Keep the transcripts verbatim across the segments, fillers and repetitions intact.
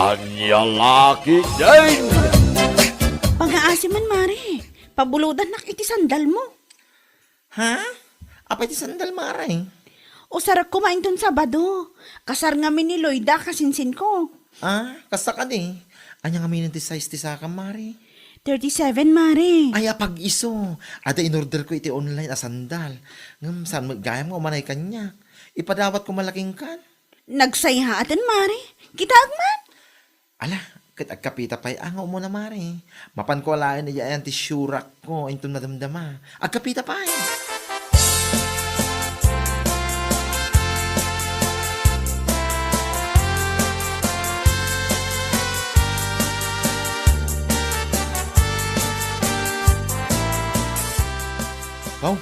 Ania la ketdin? Pagaasi man, Mare. Pabulodannak iti sandalmo. Ha? Apay ti sandal, Mare? Usarek koma inton Sabado. Kasar ngamin ni Loida, kasinsinko. Ah, kasta kadi. Ania ngamin ti size ti sakam, Mare? Thirty-seven, Mare. Ay, apag-isu. Adda inorderko iti online a sandal. Ngem saan met gayam nga umanay kaniak. Ipadawatko man la kenka. Nagsayaaten, Mare. Kitaek man. Ala, ket agkapita pay a nga umuna, Mare. Mapanko alaen idiay ayan ti siurakko, inton madamdama. Agkapita pay. Aw,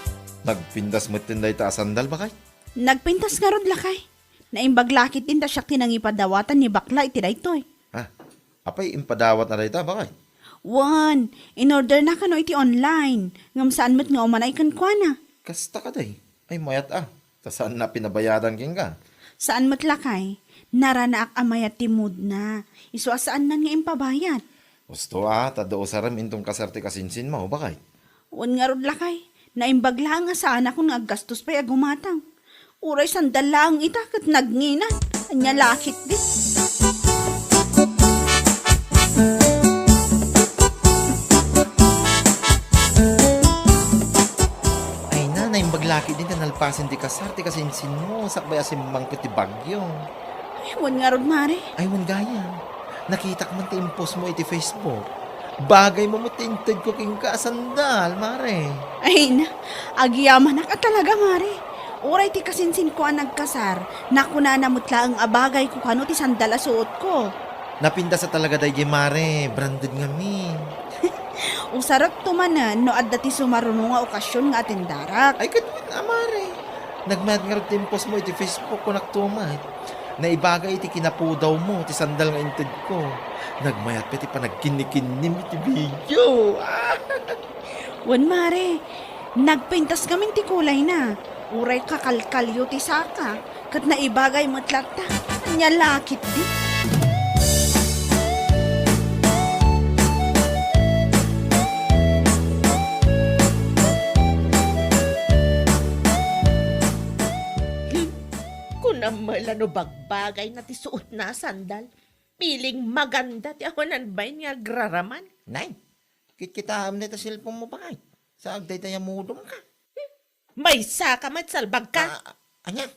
nagpintas metten dayta a sandal, bakay? Nagpintas ngarud, lakay. Naimbag la ketdin ta siak ti nangipadawatan ni bakla iti daytoy. Ah, apay impadawatna dayta, bakay? Wen, inorderna kano iti online, ngem saan met nga umanay kenkuana. Kasta kadi? Ay, mayat a. Ta saanna pinabayadan kenka? Saan met, lakay. Naranaak a mayat ti moodna. Isu a saannan nga impabayad. Husto a, ta adda usarem inton kasar ti kasinsinmo, bakay? Wen ngarud, lakay, naimbag laeng a saanakon nga aggastos pay a gumatang. Uray sandal laeng ita ket nagnginan. Ania la ketdi? Ay na, naimbag la ketdin ta nalpasen ti kasar ti kasinsinmo, sakbay a simmangpet ti bagyo. Ay, wen ngarud, Mare. Ay, wen gayam. Nakitak man ti impostmo iti Facebook. Bagaymo met ti intedko kenka a sandal, Mare. Ay na, agyamanak a talaga, Mare. Uray ti kasinsinko a nagkasar, nakunana met laeng a bagayko kano ti sandal a suotko. Napintas a talaga daydiay, Mare. Branded ngamin. Usarekto manen no adda ti sumaruno nga okasion nga atendarak. Ay, ket wen a, Mare. Nagmayat ngarud ti impostmo iti Facebook, kunakto met. Naibaga iti kinapudawmo ti sandal nga intedko. Nagmayat pay ti panagkinnikinnim iti video. Wen, Mare, nagpintas ngamin ti kulayna. Uray kakalkalyo ti saka, ket naibagay met latta. Ania la ketdi? Kunam met la no bagbagayna ti suotna a sandal. Piling maganda ti awanan bain nga agraraman. Nay, kitkitaem dayta cellphone mo, bakay. Saag dayta a mudom ka. Maysa ka met, salbag ka. Ah, ania?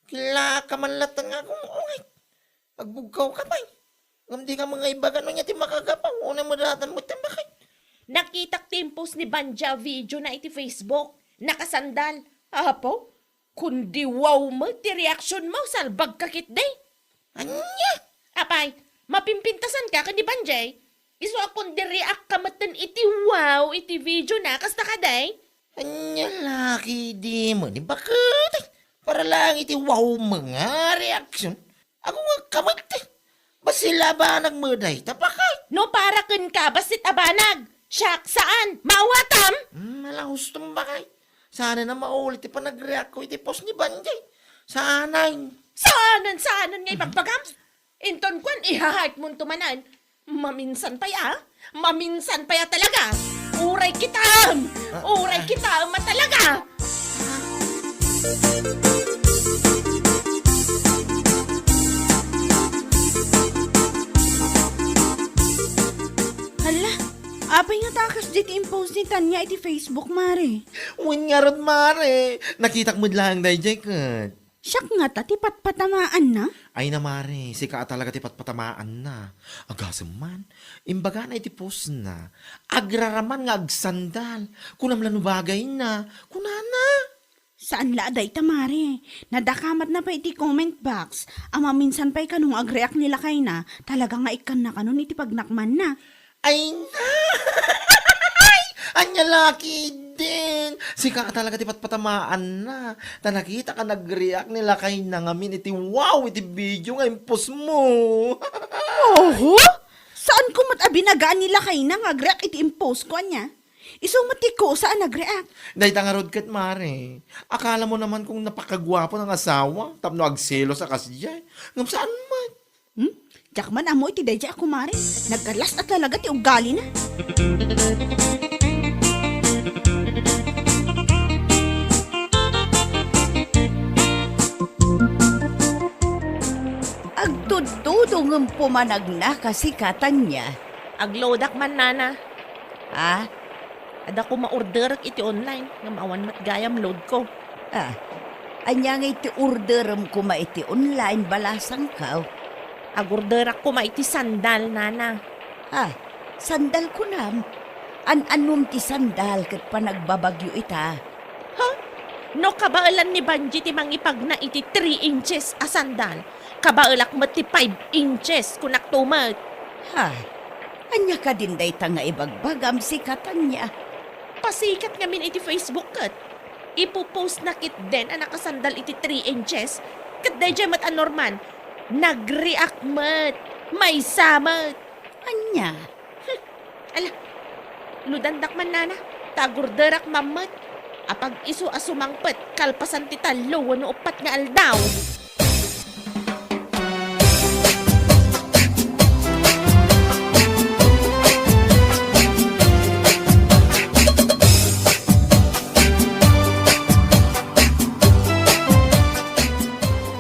Kila ka man latta nga agung-ungay. Agbugkaw ka pay. Ngem di ka mangaibaga no ania ti makagapu. Unay madatan met ti bakay. Nakitak ti impost ni Banja a video na iti Facebook. Nakasandal. Apo, kundi wow met ti reaksionmo, salbag ka ketdi. Ania? Apay, mapimpintasan ka ken ni Banjay? Isu a kundi react ka metten iti wow iti video na, kasta kadi? Ania la ketdi met, baket? Para laeng iti wow met nga reaksion. Agung-ungay ka met. Bassit la a banag met dayta, bakay. No para kenka, bassit a banag. Siak, saan? Maawatam? Hmm, ala, hustom, bakay. Saanen a maulit ti panagreact ko iti post ni Banjay. Saanen. Saanen, saanen nga ibagbagam? Inton kuan, iha-heart monto manen. Maminsan pay a. Maminsan pay a talaga. Uray kitaem. Ah, uray ah. Kitaem a talaga. Hala, apay nga ta kasdiay ti impost ni Tanya iti Facebook, Mare? Wen ngarud, Mare. Nakitak met laeng daydiay ket. Siak ngata ti patpatamaanna? Ay na, Mare, sika a talaga ti patpatamaanna. Agasem man, imbagana iti postna, agraraman nga agsandal. Kunam la no bagayna, kunana. Saan la a dayta, Mare. Nadakamatna pay iti comment box. A maminsan pay kano nga agreact ni lakayna, talaga nga ikkanna kanon iti pagnakmanna. Ay na! Ania la ketdin? Sika a talaga ti patpatamaanna. Ta nakitak a nagreact ni lakayna ngamin iti wow iti video nga impostmo. Oho? Saanko met a binagaan ni lakayna nga agreact iti impostko, ania? Isu met ti kusa a nagreact. Dayta ngarud ket, Mare. Akalamo naman kung napakaguapo nga asawa tapno agselos a kasdiay. Ngem saan met. Hmm? Dakman ammo iti daydiay a kumare. Nagkalas a talaga ti ugalina. Agtudtudo ngem pumanagna kasi katanya. Agloadak man, nana. Ah? Adda koma orderek iti online, ngem awan met gayam load ko. Ah, ania nga iti orderem koma iti online, balasangko? Agorderak koma iti sandal, nana. Ah, sandal kunam? An-anom ti sandal ket panagbabagyo ita? Ha? No kabaelan ni Banji ti mangipagna iti three inches a sandal, kabaelak met ti five inches, kunak to met. Ha? Ania kadin dayta nga ibagbagam, sika Tanya? Pasikat ngamin iti Facebook ket ipopost na ketdin a nakasandal iti three inches, ket daydiay met a Norman, nag-react met, maysa met. Ania? Hmm. Ala, loadandak man, nana, ta agorderak man met. Apag-isu a sumangpet kalpasan ti tallo wenno uppat nga aldaw.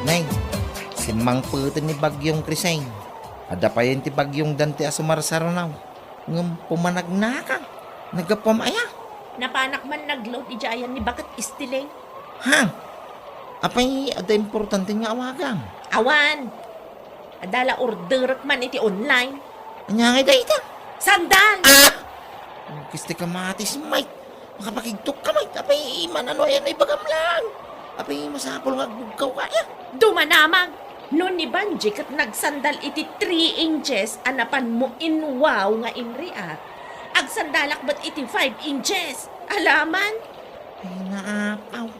Nay, simmangpeten ni Bagyong Crisay. Adda payen ti Bagyong Dante a sumarsarunaw. Ngem pumanagnaka. Naggapuam aya? Napanak man nagload idiay ayan ni Baket Istiling. Ha? Apay, adda importante nga awagam? Awan. Adda la orderek man iti online. Ania ngay dayta? Sandal! Ah! Kisti ka matis, Mike. Makapakigtok ka, Mike. Apay, man-ano ayan ay bagam lang. Apay, masapul nga agbugkaw ka, ya. Dumanamag. No ni Banji ket nagsandal iti three inches a napan mo in-wow nga in-react, agsandalak met iti five inches. Alaman? Ay, naapaw.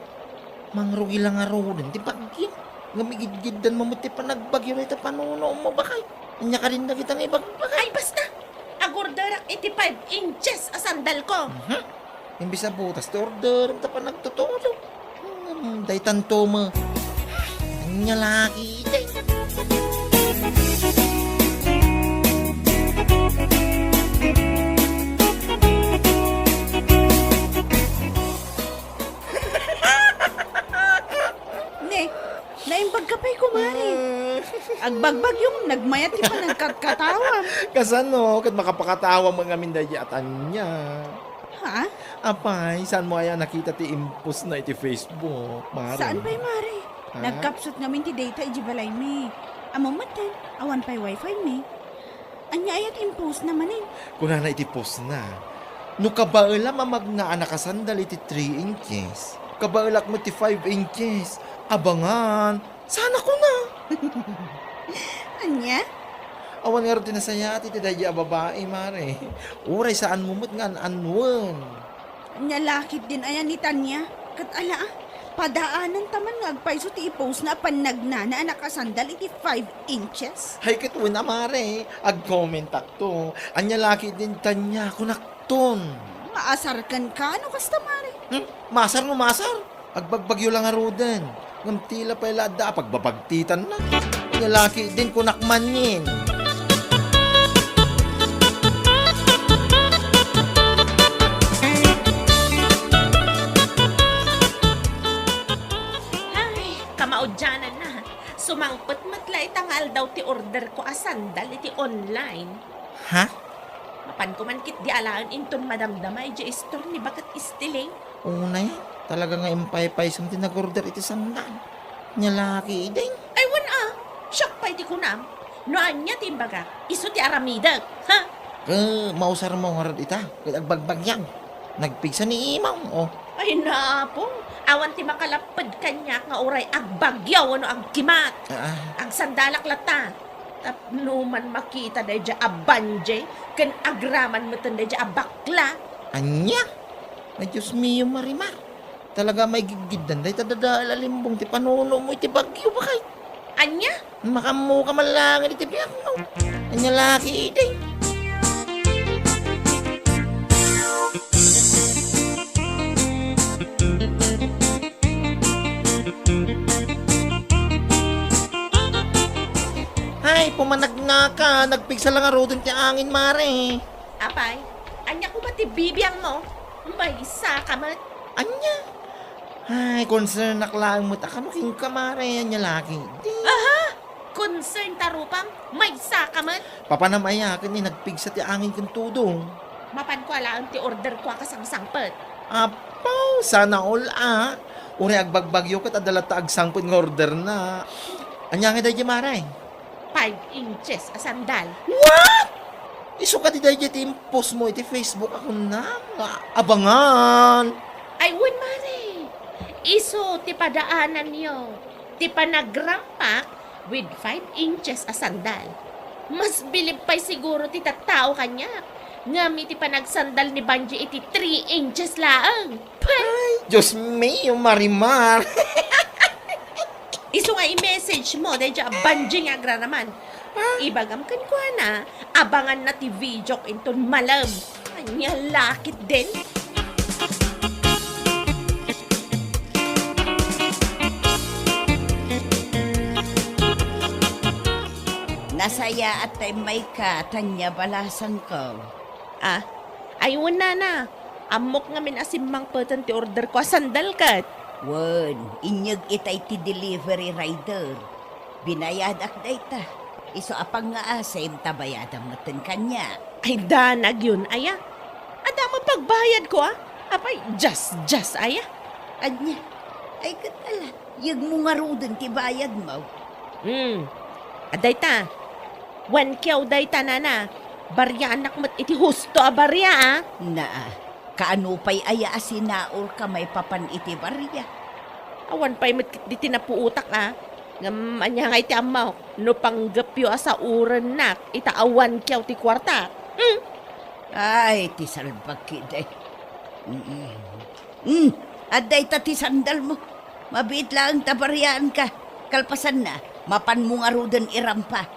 Mangrugi la ngaruden ti bagyo. Ngem igidgiddan mo met ti panagbagyo dayta panunom mo, bakay. Ania kadin dagita nga ibagbagay? Ay, basta! Agorderak iti five inches a sandal ko. Mhm. Imbis a butas ti order, ta panagtutudo. Hmm, daytan to mo. Ania laki, day. Ne, naimbag ka pay, kumare. Agbagbagyo, nagmayat ti panagkatkatawam. Kasano, ket makapakatawam ngamin daydi a Tanya. Ha? Apay, saan mo aya nakita ti impostna iti Facebook, mare? Saan pay, mare? Ha? Nagkapsut ngamin ti data iti balaymi. Ammom metten, awan pay wifi mi. Ania aya ti impostna manen? Kunana iti postna, "No kabaelam a magna a nakasandal iti three inches, kabaelak met ti five inches. Abangan." Sana kuna. Ania? Awan ngarud ti nasayaat iti daydi a babai, mare. Uray saanmo met nga an-anuen. Ania la ketdin aya ni Tanya? Ket ala, ah, padaananta man nga agpayso ti ipostna a pannagnana a nakasandal iti five inches? Hay ket wen a, mare, agkomentakto. Ania la ketdin, Tanya, kunakton. Maasar kenka no kasta, mare? Hmm? Maasar no maasar? Agbagbagyo la ngaruden. Ngem tila pay la adda a pagbabagtitanna. Ania la ketdin, kunak manen. Ay, kamaudiananna. Sumangpet met la ita nga aldaw ti order ko a sandal iti online. Ha? Mapanko man ketdi alaen inton madamdama idiay store ni Baket Istiling. Unay, talaga nga impaypaysom ti nag-order iti sandal. Ania la ketdin? Ay, wen a, siak pay ti kunam. No ania ti imbagak, isu ti aramidek, ha? Ket mausarmo ngarud ita, ket agbagbagyaw. Nagpigsa ni imaw, oh. Ay, napo, awan ti makalapped kaniak nga uray agbagyaw wenno agkimat. Ah, ah. Agsandalak latta. Tapno man makita daydiay a banjay ken agraman metten daydiay a bakla. Ania? Ay, Dios mio, Marimar. Talaga a maigidgiddan dayta dadael a limbong ti panunomo iti bagyo, bakay. Ania? Makaammoka man laeng iti biagmo. Ania la ketdin? Ay, pumanagnaka. Nagpigsa la ngaruden ti angin, Mare. Apay, ania koma ti bibiangmo? Maysa ka met. Ania? Ay, concern-ak laeng met a kano kenka, Mare. Ania la ketdi? Aha! Concern ta rupam? Maysa ka met. Papanam aya ken ni nagpigsa ti angin ken tudong? Mapanko a laeng ti orderko a kasangsangpet. Apo, sana all a. Uray agbagbagyo ket adda latta agsangpet nga orderna. Ania ngay daydiay, Mare? Five inches a sandal. What? Isu kadi daydiay ti impostmo iti Facebook a kunam nga abangan? Ay, wen, Mare. Isu ti padaananyo ti panagrampak with five inches a sandal. Mas bilib pay siguro ti tattao kaniak, ngem iti panagsandal ni Banji iti three inches laeng. Pay! Ay, Diyos mio, Marimar! Isu nga i-message mo daydiay a Banji nga agraraman. Ah? Ibagam kenkuana, abanganna ti videok inton malem. Ania la ketdin? Nasayaat ta immayka, Tania, balasangko. Ah, ay, wen, nana. Ammok ngamin a simmangpeten ti orderko a sandal ket. Wen, inyeg itay ti delivery rider. Binayadak dayta. Isu a pangngaasim ta bayadam metten kaniak. Ay, danag yon, aya. Adda met pagbayadko, a. Apay, just, just, aya. Ania? Ay, ket ala, yegmo ngaruden ti bayadmo. Hmm. Adda ita. One kyaw dayta, nana. Bariaannak met iti husto a baria, a. Naa. Kaano pay aya a sinaurka maipapan iti baria? Awan pay met ketdi ti napuotak, a. Ngem ania ngay ti ammok no panggepyo a saurennak ita a one kyaw ti kuartak? Hmm? Ay, ti salbag ketdi. Mm. Hmm, adda ita ti sandalmo. Mabiit laeng ta bariaanka. Kalpasanna, mapanmo ngaruden irampa.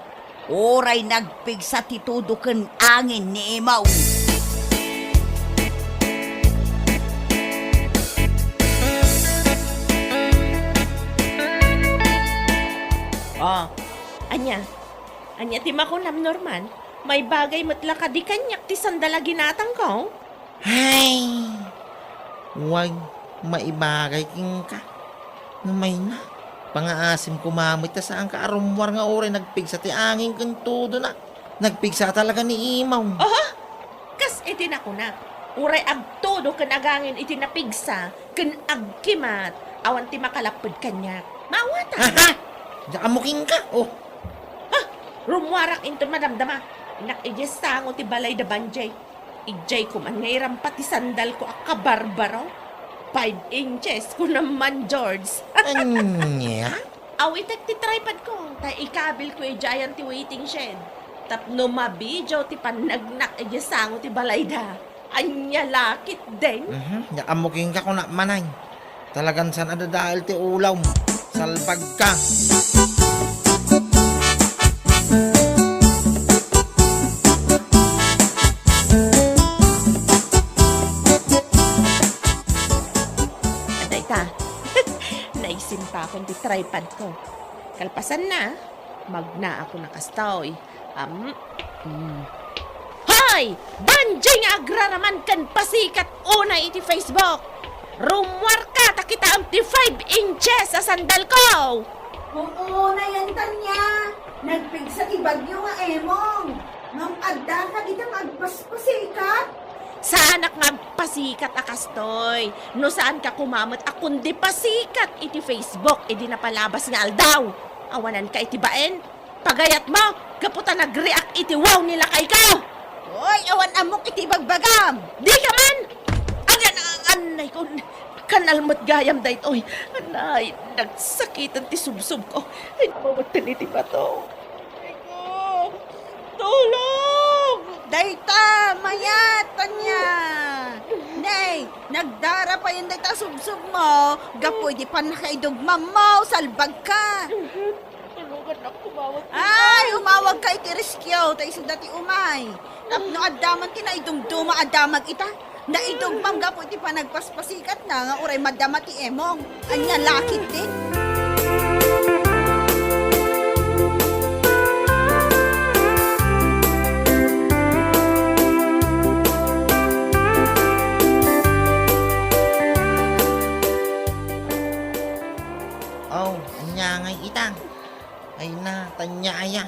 Uray nagpigsa ti tudo ken angin ni Imaw. Oh, ania? Ania ti makunam, Norman? Maibagay met la kadi kaniak ti sandal a ginatangko? Hay! Way maibagay kenka. No mayna, pangaasim koma met ta saanka a rummuar nga uray nagpigsa ti angin ken tudona. Nagpigsa talaga ni Imaw. Oho! Kas iti nakunak, uray agtudo ken agangin iti napigsa ken agkimat, awan ti makalapped kaniak. Maawatan! Aha! Diak ammo kenka, oh! Ha! Rummuarak inton madamdama. Innak idiay sango ti balay da Banjay. Idiay koman nga irampa ti sandalko a kabarbaro. Five inches, kunam man, George. Ania? Awitek ti tripadko, ta ikabilko idiay ayan ti waiting shed. Tapno mabidio ti pannagnak idiay sango ti balayda. Ania la ketdin? Mhm, diak ammo kenka, kunak manen. Talagan saan a dadael ti ulawmo. Salbagka. Adda ita. Naisimpakon ti tripadko. Kalpasanna, magnaakon a kastoy. Am, mm. Hoy! Banjay nga agraraman ken pasikat unay iti Facebook! Rummuarka ta kitaem ti five inches a sandalko! Haan, Tania! Nagpigsa ti bagyo nga Emong! Ngem adda kadita nga agpaspasikat? Saanak nga agpasikat a kastoy. No saanka koma met a kundi pasikat iti Facebook idi napalabas nga aldaw. Awananka iti bain. Pagayatmo, gapu ta nag-react iti wow ni lakayko! Oy, awan ammok iti ibagbagam! Dika man! Agan, agan, anay ko, kanal met gayam daytoy. Anay, nagsakiten ti subsobko. Ay, mawetten iti bato. Ay ko, tulong! Dayta, mayat, Tania! Nay, nagdara payen dayta subsobmo, gapu idi pannakaidugmammo, salbagka! Tulongannak, umawag. Ay, umawagka iti rescue, ta isuda ti umay. Tapno adda man ti naidumduma a damag ita. Naidumdum gapu iti panagpaspasikatna nga uray madama ti Emong. Ania la ketdin? Aya,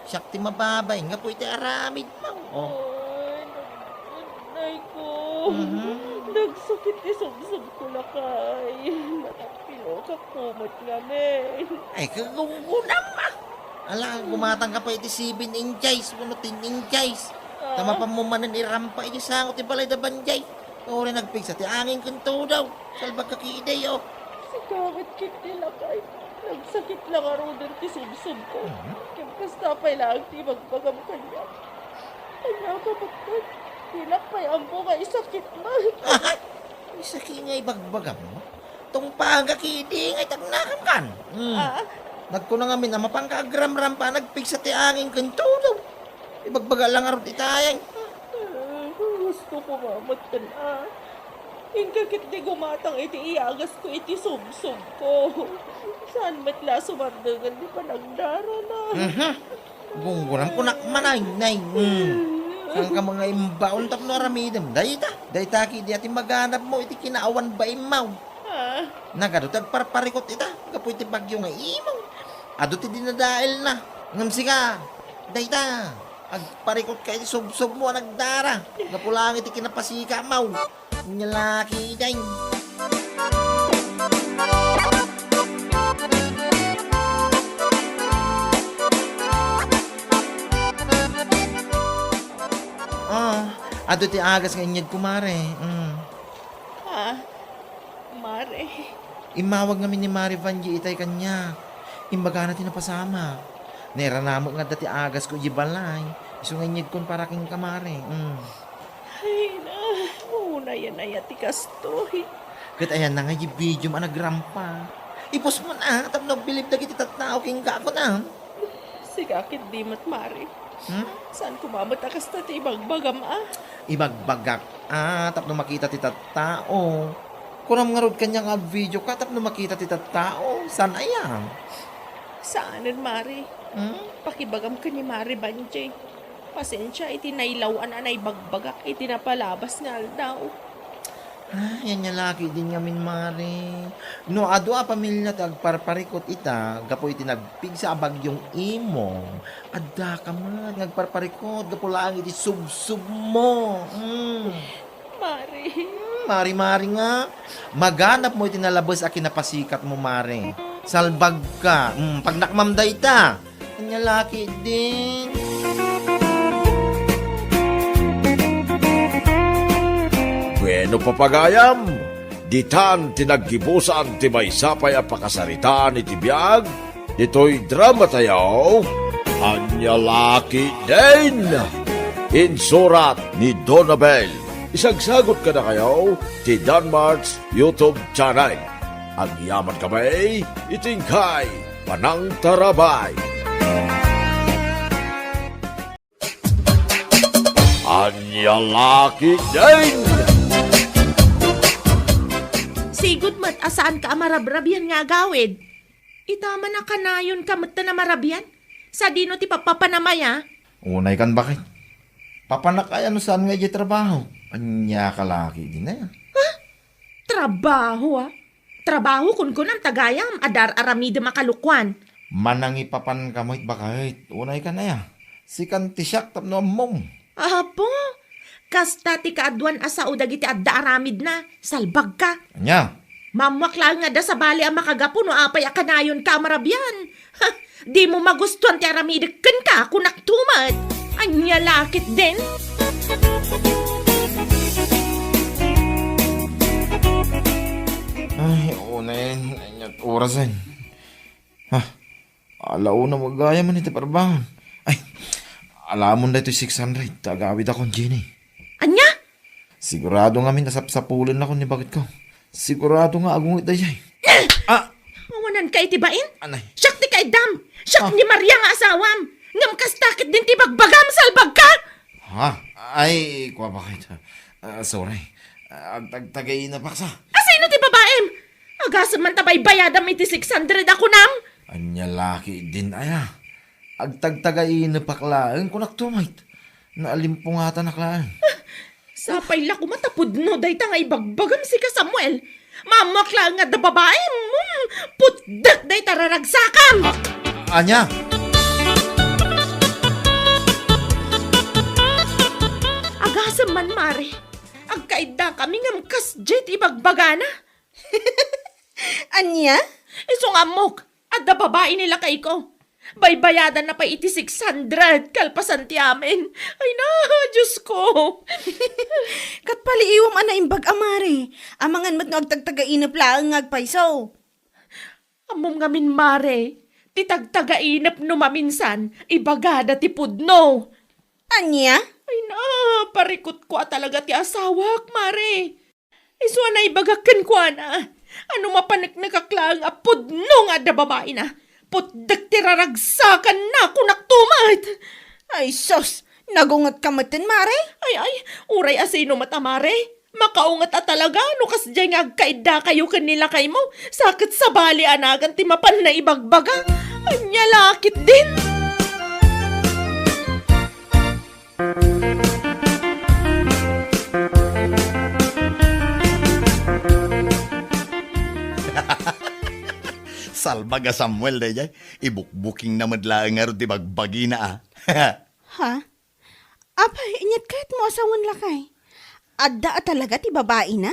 siak ti mababain gapu iti aramidmo. Oh. Ay, nag-, nay ko. Mhm. Nagsakit ti subsob ko, lakay. Natampilokak met ngamin. Ay, kagunggunam, ah. Ala, gumatang ka pa iti seven inches, wenno ten inches. Ah. Ta mapanmo manen irampa iti sango ti balay da Banjay. Uray nagpigsa ti angin ken tudaw. Salbagka ketdi, oh. Sika met ketdi, lakay. Nagsakit la ngaruden ti subsob ko. Mhm. Ngem kasta pay laeng ti ibagbagam kaniak. Ania ka met, dinak pay ammo nga isakit man. Aha! Isakit nga ibagbagam? Tungpaanka ketdi nga itagnakankan. Hmm. Ah? Nagkuna ngamin a mapanka agramrampa, nagpigsa ti angin ken tudaw. Ibagbaga la ngarud itay. Ah, gusto ko mamattan, ah. Inka ketdi gumatang iti iyagas ko iti subsob ko. Saan met la sumardengen ti panagdarana? Mhm. Gunggunam kunak manay, nay. Hmm. Saan ka mga imbaon tapno aramidem? Dayta, dayta ketdi a ti maganabmo iti kinaawan baimmaw. Ah. Nagadu ti agparparikot ita, gapu iti bagyo nga Imo. Adu ti dinadaelna. Ngem sika, dayta, agparikot ka iti subsobmo a nagdara. Gapu laeng iti kinapasikatmo. Nya la ketdi. Ah, adu ti agas nga inyegko, Mare. Mm. Ah, Mare. Immawag ngamin ni Mare Vangie itay kaniak. Imbagana ti napasamak. Nairana met nga adda ti agasko idiay balay. Isu nga inyegkon para kenka, Mare. Mm. Ay, na, unayan aya ti kastoy. Ket ayanna nga idiay videom a nagrampa. Ipostmon a, tapno agbilib dagiti tattao kenka, kunam. Sika ketdi met, Mare. Hmm? Saan koma met a kasta ti ibagbagam a? Ibagbagak a, tapno makita ti tattao. Kunam ngarud kaniak nga agvideoka tapno makita ti tattao. Saan aya? Saanen, Mare. Hmm? Pakibagam ken ni Mare Banjay. Pasensia iti nailaw-an a naibagbagak iti napalabas nga aldaw. Ay, ania la ketdin ngamin, Mare. No adu a pamilia ti agparparikot ita gapu iti nagpigsa a bagyong Imo, addaka met nga agparparikot gapu laeng iti subsobmo. Mm. Mare. Mm, Mare, Mare nga. Maganabmo iti nalabes a kinapasikatmo, Mare. Salbagka. Mm, pagnakmam dayta. Ania la ketdin? Bueno, papagayam, ditan ti naggibusan ti maysa pay a pakasaritaan iti biag ditoy dramatayo, Ania la ketdin? Insurat ni Donabel. Isagsagut kadakayo ti Danmart's YouTube channel. Agyaman kami iti inkay panangtarabay. Ania la ketdin? Sigud met a saanka a marabrabian nga agawid. Ita man a kanayonka met ta a marabian, sadino ti papapanam aya? Unay kan, baket. Papanak aya no saan nga idiay trabaho. Ania ka la ketdin aya? Ha? Trabaho, a? Trabaho, kunkunam, tagayam, adda ar-aramidem a kalokuan. Manangipapanka met, baket. Unay kan aya? Sikan ti siak tapno ammom. Apo, kasta ti kaaduan a sao dagiti adda aramidna. Salbagka. Ania? Maammoak laeng nga adda sabali a makagapu no apay a kanayonka a marabian. Ha, dimo magustuan ti aramidek kenka, kunak to met. Ania la ketdin? Ay, unay, ania orasen? Ha? Ala, unam, gayam iti parbangon. Ay, alamon daytoy six hundred ta agawidakon, Jenny. Ania? Sigurado ngamin a sapsapulennakon ni baketko. Sigurado nga agunget daydiay. Ah! Awananka iti bain? Anay. Siak ti kaiddam. Siak Ah. ni Maria nga asawam. Ngem kasta ketdin ti bagbagam, salbagka! Ha? Ay, kua, baket. Ah, sorry. Ah, agtagtagainepak sa. Asino ti babaim? Agasem man ta baybayadam iti six hundred a kunam. Ania la ketdin aya? Agtagtagainepak laeng, kunak to met. Naalimpungatanak laeng. Sapay la koma ta pudno dayta nga ibagbagam, sika, Samuel. Maammoak laeng nga adda babaim. Hmm, putdek dayta raragsakam. Ah, ania? ibagbagana. Ania? Isu nga ammok, adda babai ni lakayko. Baybayadanna pay iti six hundred kalpasan ti amin. Ay na, Diyos ko! Ket paliiwam a naimbag a mare. Amangan met no agtagtagainep laeng nga agpayso. Ammom ngamin, mare, ti tagtagainep no maminsan, ibagada ti pudno. Ania? Ay na, parikutko a talaga ti asawak, mare. Isu a naibagak kenkuana, a no mapaneknekak laeng a pudno nga adda babaina, putdek ti raragsakanna, kunakto met. Ay sus, nagungetka metten, mare? Ay, ay, uray a sino met a mare, makaunget a talaga no kasdiay nga agkaiddakayo ken ni lakaymo, sa ket sabali a nagan ti mapan naibagbaga. Ania la ketdin? Salbag a Samuel daydiay. Ibukbukingna met laeng ngarud ti bagbagina, a. Ha? Apay, inyat kayatmo a sawen, lakay? Adda a talaga ti babaina?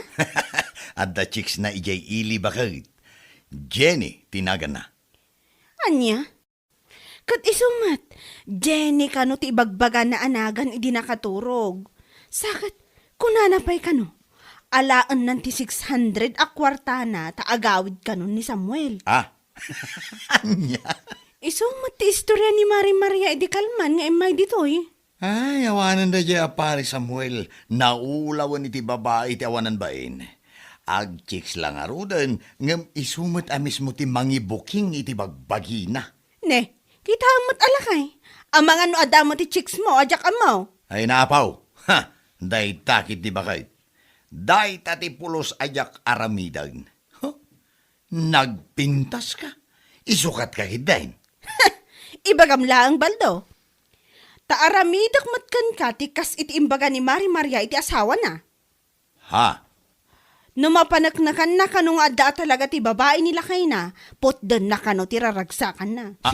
Adda chicksna idiay ili, baket. Jenny ti naganna. Ania? Ket isu met, Jenny kano ti ibagbagana a nagan idi nakaturog. Sa ket, kunana pay kano, alaennan ti six hundred a kuartana ta agawid kano ni Samuel. Ah, ania? Isu met ti istoria ni Mari Maria idi kalman nga immay ditoy. Ay, awanen daydiay a Pari Samuel, naulawen iti babai ti awanan bain. Agchicks la ngaruden, ngem isu met a mismo ti mangibuking iti bagbagina. Ne, kitaem met a lakay. Amangan no adda met ti chicksmo a diak ammo. Ay, naapaw. Ha! Dayta ketdi baket. Dayta ti pulos a diak aramiden. Huh? Nagpintaska? Isukatka ketdin? Ibagam laeng, Baldo. Ta aramidek met kenka ti kas iti imbaga ni Mari Maria iti asawana. Ha? No mapaneknekanna kano nga adda a talaga ti babai ni lakayna, putdenna kano ti raragsakanna. Ah.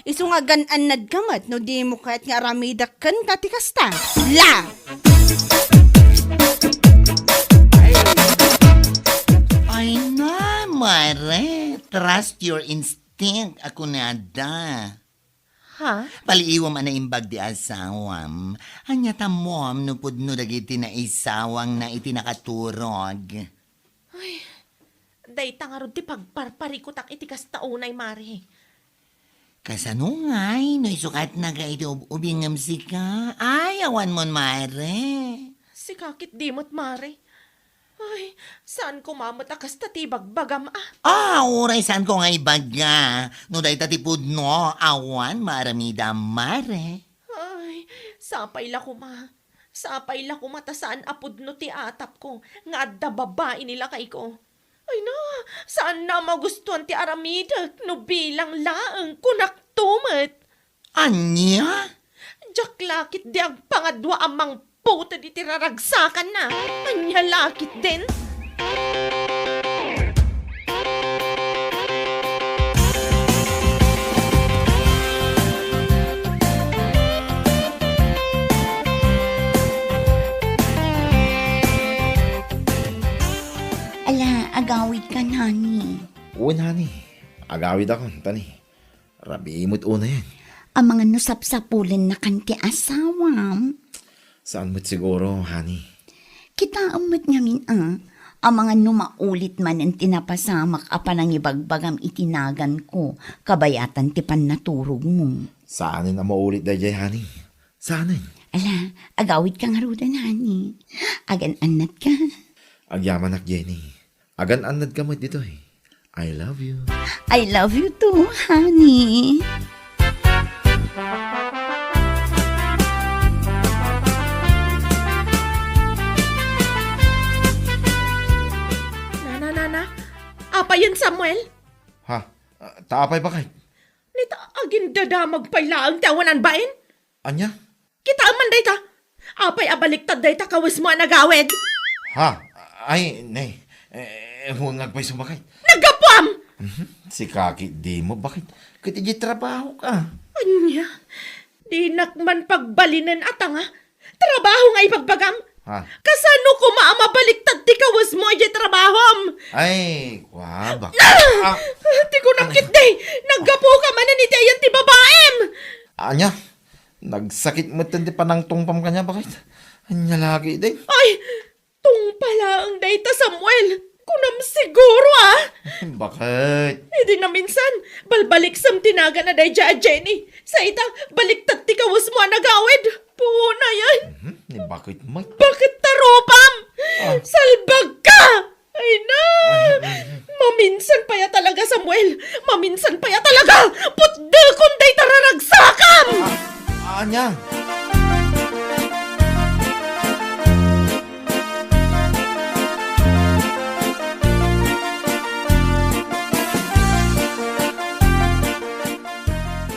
Isu nga agan-annadka met no dimo kayat nga aramidek kenka ti kasta. La! Ay na, Mare. Trust your instinct, a kunada. Ha? Paliiwam a naimbag ti asawam. Ania ta ammom no pudno dagiti naisawangna iti nakaturog? Ay, dayta ngarud ti pagparparikutak iti kasta unay, Mare. Kasano ngay no isukatnaka iti ub-ubing ngem sika? Ay, awanmon, Mare. Sika ketdi met, Mare. Ay, saan ko mamet a kasta ti ibagbagam, a. Ah, uray saan ko nga ibaga. No dayta ti pudno, awan maaramidam, Mare. Ay, sapay la koma. Sapay la koma ta saan a pudno ti atapko nga adda babai ni lakayko. Ay na, saanna a magustuan ti aramidek no bilang laeng kunakto met. Ania? Diak la ketdi agpangadua a mangputed iti raragsakanna. Ania la ketdin? Ala, agawidkan, honey. Wen, honey. Agawidakon, ta ni. Rabii met unayen. Amangan no sapsapulennakan ti asawam. Saan met siguro, honey? Kitaem met ngamin, a. Amangan no maulit manen ti napasamak a panangibagbagam iti naganko, kabayatan ti pannaturogmo. Saanen a maulit daydiay, honey. Saanen. Ala, agawidka ngaruden, honey. Agan-annatka. Agyamanak, Jenny. Agan-annadka met ditoy. I love you. I love you too, honey. Nana, nana. Apayen, Samuel? Ha? Ah, ta apay, baket? Nita, agindadamag pay laeng ti awanan bain? Ania? Kitaem man dayta. Apay a baliktad dayta kawesmo a nagawid? Ha? Ay, ne. Eh, wen nga agpayso, baket. Naggapuam! Mhm. Sika ketdimo, baket. Ket idiay trabahoka. Ania? Dinak man pagbalinen a tanga. Trabaho nga ibagbagam. Ha? Kasano koma a mabaliktad ti kawesmo idiay trabahom? Ay, kwa, bak-, ah! Ti kunak ketdi, naggapuka manen iti ayan ti babaim! Ania, nagsakit metten ti panangtungpam kaniak, baket? Ania la ketdi? Ay, tungpa laeng dayta, Samuel. Kunam siguro, a? Baket? Idi naminsan, balbaliksem ti nagan a daydiay a Jenny. Sa ita, baliktad ti kawesmo a nagawid. Puonayen. Mhm, ni baket met. Baket ta rupam? Ah. Salbagka! Ay na! Ay, ay, ay. Maminsan pay a talaga, Samuel. Maminsan pay a talaga. Putdekon dayta raragsakam! Ah, ania?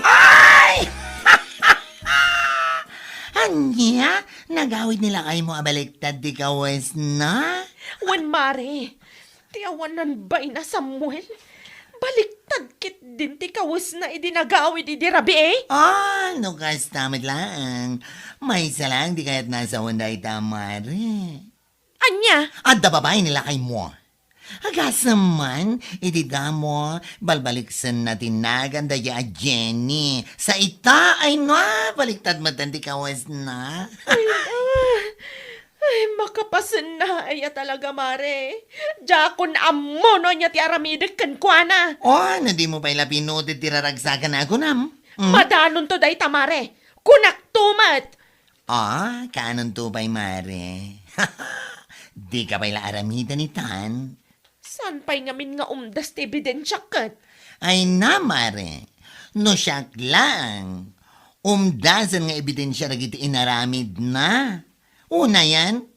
Ay! Ania? Nagawid ni lakaymo a baliktad ti kawesna? Wen, mare. Ti awanan bayna, Samuel. Baliktad ketdin ti kawesna idi nagawid idi rabii. Ah, no kasta met laeng. Maysa laeng ti kayatna a sawen dayta, mare. Ania? Adda babai ni lakaymo. Agasem man, idi damo, balbaliksenna ti nagan daydiay a Jenny. Sa ita, ay na, baliktad metten ti kawesna. Ay, ah. Ay, makapasenna aya talaga, mare. Diakon ammo no ania ti aramidek kenkuana. Oh, no dimo pay la pinuted ti raragsakan a kunam. Hmm? Madanonto dayta, mare. Kunakto met. Ah, kaanonto pay, mare? Dika pay la aramiden itan? Saan pay ngamin nga umdas ti ebidensiak ket? Ay na, mare. No siak laeng, umdasen nga ebidensia dagiti inaramidna. Unayen,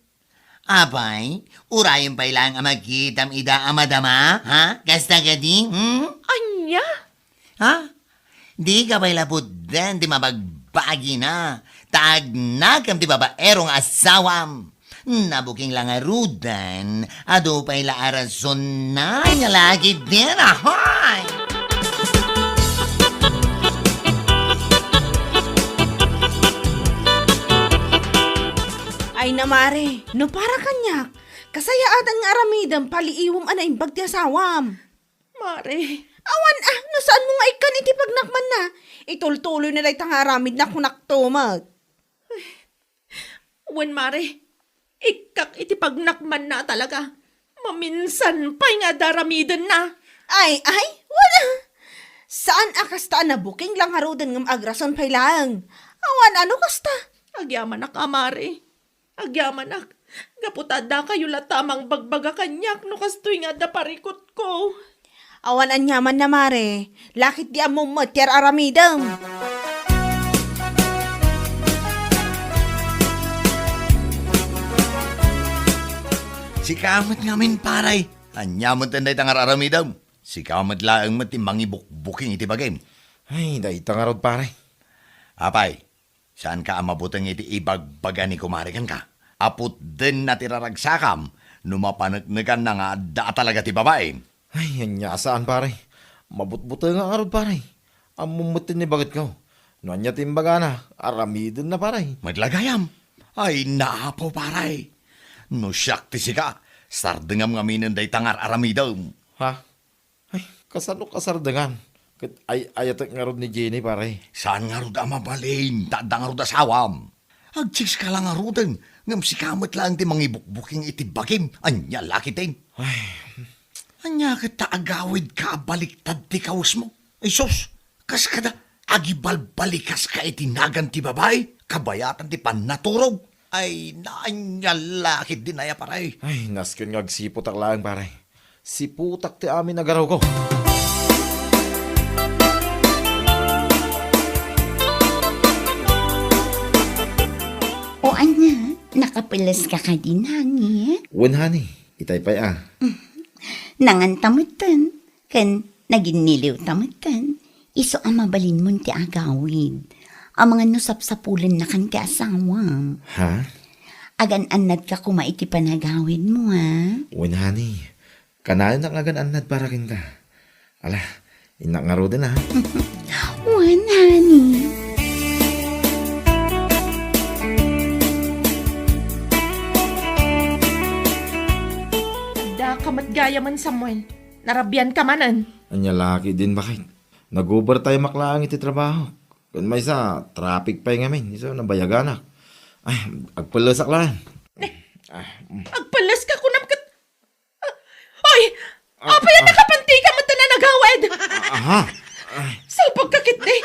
apay, urayen pay laeng a makitam ida a madama, ha? Kasta kadi, hmm? Ania? Ha? Dika pay la putden ti mabagbagina, ta agnakem ti babaero nga asawam. Nabuking la ngaruden, adu pay la a rasonna nga lagi din, ahoy! Ay na, mare, no para kaniak, kasayaatan nga aramidem, paliiwem a naimbag ti asawam. Mare. Awan a, no saanmo nga ikkan iti pagnakmanna, itultuloyna dayta nga aramidna, kunakto met. Wen, mare, ikkak iti pagnakmanna a talaga. Maminsan pay nga adda aramidenna. Ay, ay, wen a. Saan a kasta a nabuking la ngaruden ngem agrason pay laeng. Awan a no kasta. Agyamanak a, mare. Agyamanak, gapu ta addakayo latta a mangbagbaga kaniak no kastoy nga adda parikutko. Awan aniamanna, mare, lakit di ammom met ti ar-aramidem. Sika met ngamin, pare. Ania met dayta nga ar-aramidem? Sika met laeng met ti mangibukbuking iti bagim. Ay, dayta ngarud, pare. Apay, saanka a mabuteng iti ibagbaga ni kumare kenka? Aputdenna ti raragsakam no mapaneknekanna nga adda a talaga ti babaim. Ay, ania a saan, pare. Mabutbutengak ngarud, pare. Ammom met ti ibagetko. No ania ti imbagana, aramidenna, pare. Met la gayam. Ay, naapo, pare. No siak ti sika, sardengam ngaminen dayta nga ar-aramidem. Ha? Ay, kasano kasardengan? Ket ay-ayatek ngarud ni Jenny, pare. Saan ngarud a mabalin, ta adda ngarud asawam. Agsikska la ngaruden, ngem sika met laeng ti mangibukbuking iti bagim. Ania la ketdin? Ay. Ania ket ta agawidka a baliktad ti kawesmo? Ay sus, kas kada agibalbalikaska iti nagan ti babai, kabayatan ti pannaturog. Ay, naanyal la ketdin aya, pare. Ay, nasken nga agsiputak laeng, pare. Siputak ti amin a garawko. O ania, nakapuleska kadi, honey? Wen, honey, itay pay a. Nanganta metten, ken naginniliwta metten. Isu a mabalinmon ti agawid. Amangan no sapsapulennakan ti asawam. Ha? Agan-annadka koma iti panagawidmo, ha? Wen, honey. Kanayon nga agan-annad para kenka. Ala, innak ngaruden, ha? Wen, honey. Aya man, Samuel, narabian ka manen. Ania la ketdin, baket? Nag-overtime ak laeng iti trabaho. Ken maysa, traffic pay ngamin, isu nabayaganak. Ay, agpellesak laeng. Ah, mm. Agpelles ka kunam ket, ah, oy! Ah, apay a ah. Nakapanti ka met a nagawid? Ah, aha. Ay. Salbag ka ketdi.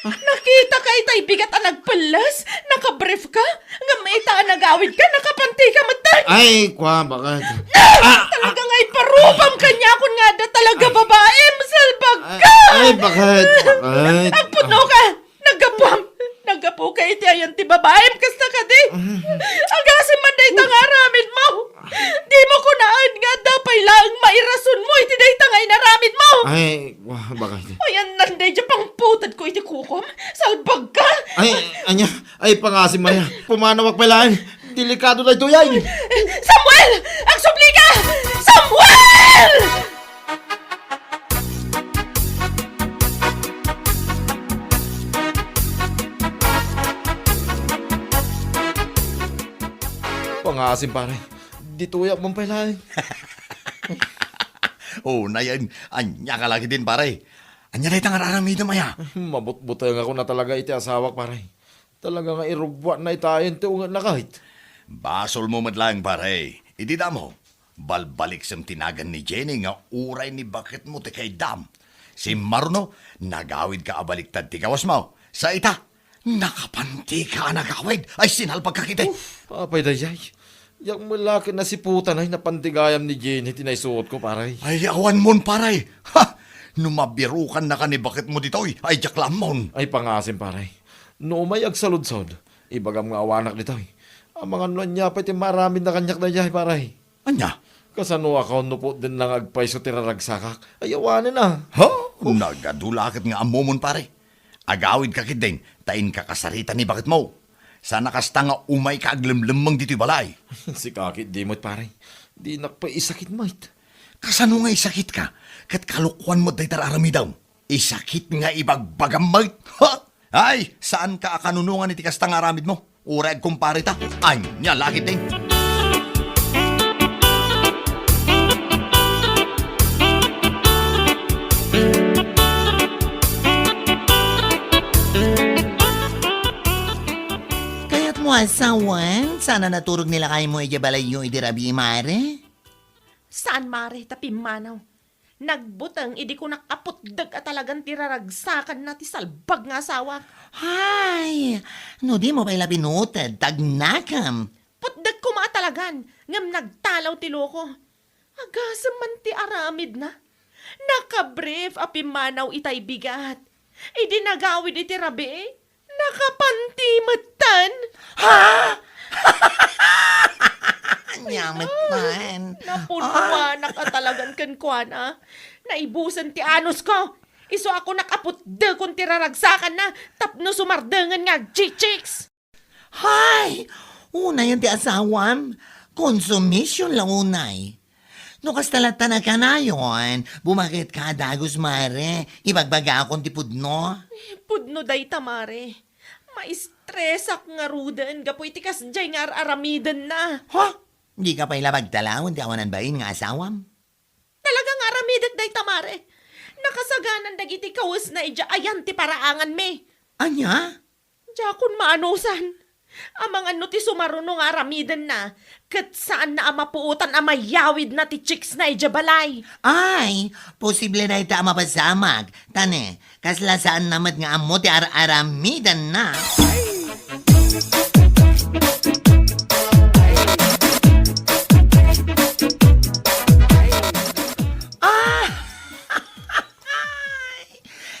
Nakita ka itay bigat a nagpelles? Nakabrief ka? Ngem ita a nagawid ka, nakapanti ka met. Ay, kwa, baket? Ah! Talaga nga iparubam kaniakon nga adda talaga babaem, salbag ka! Ay, ay, baket? Baket? Agpudno ka! Naggapuam! Naggapu ka iti ayan ti babaem, kasta kadi? Agasem man dayta nga aramid mo! Di mo kunaen nga adda pay laeng mairason mo iti dayta nga inaramid mo! Ay, wa, baket? Ayan, nanday, di pangputed ko iti kukom! Salbag ka! Ay, ania? Ay, pangasem aya. Pumanawak pay laeng. Delikado daytoy ay. Samuel! Agsubli ka! Samuel! Pangasem, pare. Ditoyak man pay laeng. O, nayen, ania ka la ketdin, pare? Ania dayta nga ar-aramidem aya? Mabutbutengakon a talaga iti asawak, pare. Talaga nga irugbuatna itayen ti ungetna ket. Basolmo met laeng, pare. Idi damo, balbaliksem ti nagan ni Jenny nga uray ni baketmo ti kaiddam. Simmaruno, nagawidka a baliktad ti kawasmo. Sa ita, nakapantika a nagawid. Ay, sinalbagka ketdi. Uf, apay daydiay. Diak met la ket nasiputan ay napanti gayam ni Jenny ti naisuotko, pare. Ay, awanmon, pare. Ha! No mabirukannaka ni baketmo ditoy, ay diak la ammon. Ay, pangasem, pare. No umay agsaludsod, ibagam nga awanak ditoy. Amangan no ania pay ti maaramidna kaniak daydiay, pare. Ania? Kasano a kaon no pudden la nga agpayso ti raragsakak? Ay, awanen a. Ha? Uf. Nagadu la ket nga ammomon, pare. Agawidka ketdin, ta inka kasarita ni baketmo. Saan a kasta nga umayka aglemlemmeng ditoy balay. Sika ketdi met, pare. Dinak pay isakit met. Kasano nga isakitka? Ket kalokuan met dayta ar-aramidem. Isakit nga ibagbagam met. Ha? Ay, saanka a kanunongan iti kasta nga aramidmo. Uray agkumpareta. Ania la ketdin? Kayatmo a sawen, saan a naturog ni lakaymo idiay balayyo idi rabii, mare? Saan, mare, ta pimmanaw. Nagbuteng idi kunak a putdek a talagan ti raragsakanna ti salbag nga asawak. Hay! No dimo pay la binuted, tagnakem. Putdek koma a talagan, ngem nagtalaw ti loko. Agasem man ti aramidna. Nakabrief a pimmanaw itay bigat. Idi nagawid iti rabii, nakapanti metten. Ha? Ania metten? Napunnuanak a talagan kenkuana. Naibusen ti anusko. Isu a kunak a putdekon ti raragsakanna tapno sumardengen nga agchichiks. Hay! Unayen ti asawam. Konsumision la unay. No kasta latta a kanayon, bumaketka a dagus, mare. Ibagbagakon ti pudno. Eh, pudno dayta, mare. Maistresak ngaruden gapu iti kasdiay nga ar-aramidenna. Ha? Dika pay la pagtalawen ti awanan bain nga asawam? Talaga nga aramidek dayta, mare. Nakasaganan dagiti kawesna idiay ayan ti paraanganmi. Ania? Diakon maanusan. Amangan no ti sumaruno nga aramidenna, ket saanna a mapuotan a mayawidna ti chicksna idiay balay. Ay, posible dayta a mapasamak. Ta ne, kasla saanna met nga ammo ti ar-aramidenna. Ah!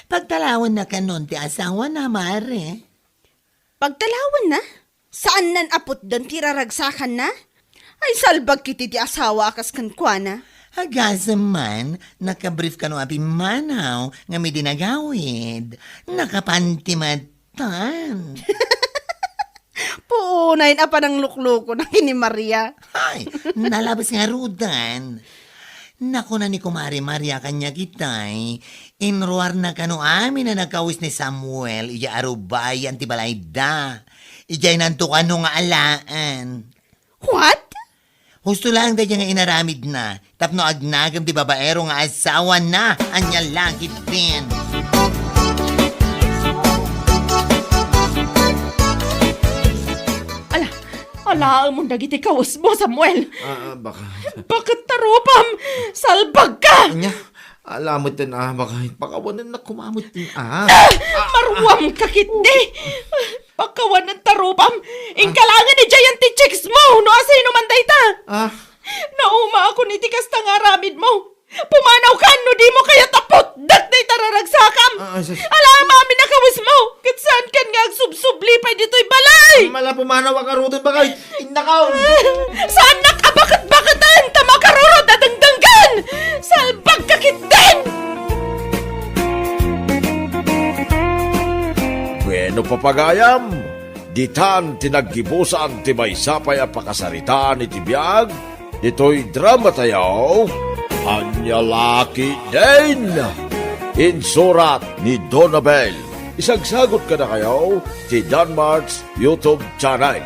Pagtalawenna kanon ti asawana, mare? Pagtalawenna? Saannan a putden ti raragsakanna? Ay, salbag ketdi ti asawa a kas kenkuana. Agasem man, nakabrief kano a pimmanaw ngem idi nagawid, nakapanti metten. Puunayen a panangluklukona ken ni Maria. Ay, nalabes ngaruden. Nakuna ni Kumare Maria kaniak itay, inruarna kano amin a nagkawes ni Samuel idiay arubayan ti balayda. Idiay nanto kano nga alaen. What? Husto laeng daydiay nga inaramidna tapno agnagem ti babaero nga asawana. Ania la ketdin? Ala, alaemon dagiti kawesmo, Samuel. Ah, ah, baka. Baket tarupam! Salbagka! Ania? Ala metten, ah, baka pakawanennak koma metten, ah. Ah! Maruamka ketdi! Pakawanen tarupam! Inka laengen idiayen ti chicks mo no asino man dayta! Ah. Naumaakon iti kasta nga aramidmo. Pumanawkan no dimo kayat a putdek dayta raragsakam. Ah, ah, sus. Ala, amin a kawesmo, ket saankan nga agsubsubli pay ditoy balay. Mala, pumanawak ngaruden, bakay. Innakaw. Saannak a baket-baketen ta makarurot a dengdenggen. Salbagka ketdin. Bueno, papagayam, ditan ti naggibusan ti maysa pay a pakasaritaan iti biag ditoy dramatayo, Ania la ketdin! Insurat ni Donabel. Isagsagut kadakayo ti Danmart's YouTube channel.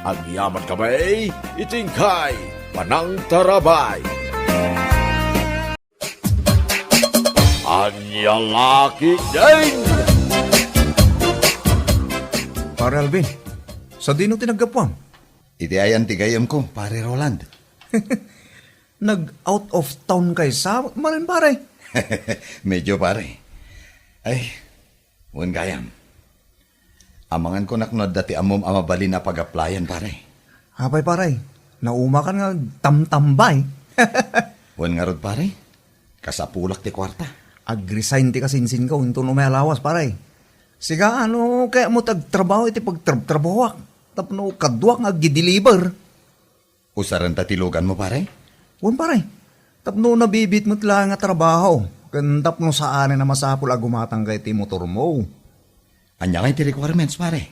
Agyaman kami iti inkay panangtarabay. Ania la ketdin! Pare Alvin, sadino ti naggapuam? Iti ayan ti gayyemko, Pare Roland. Nag-out of town kay sa, maren, pare? Medyo, pare. Ay, wen gayam. Amangan ko nak no adda ti ammom a mabalin a pag-applyan, pare. Apay, pare? Naumakan nga tamtambay. Wen ngarud, pare? Kasapulak ti kuarta. Ag-resign ti kasinsinko inton umay a lawas, pare. Siga, ano kayatmo ti agtrabaho iti pagtrabtrabahoak tapno kaduak nga agdi-deliver? Usarenta ti luganmo, pare? Wen, pare. Tapno nabibit met laeng a trabaho, ken tapno saanen a masapul a gumatangka iti motormo. Ania ngay ti requirements, pare?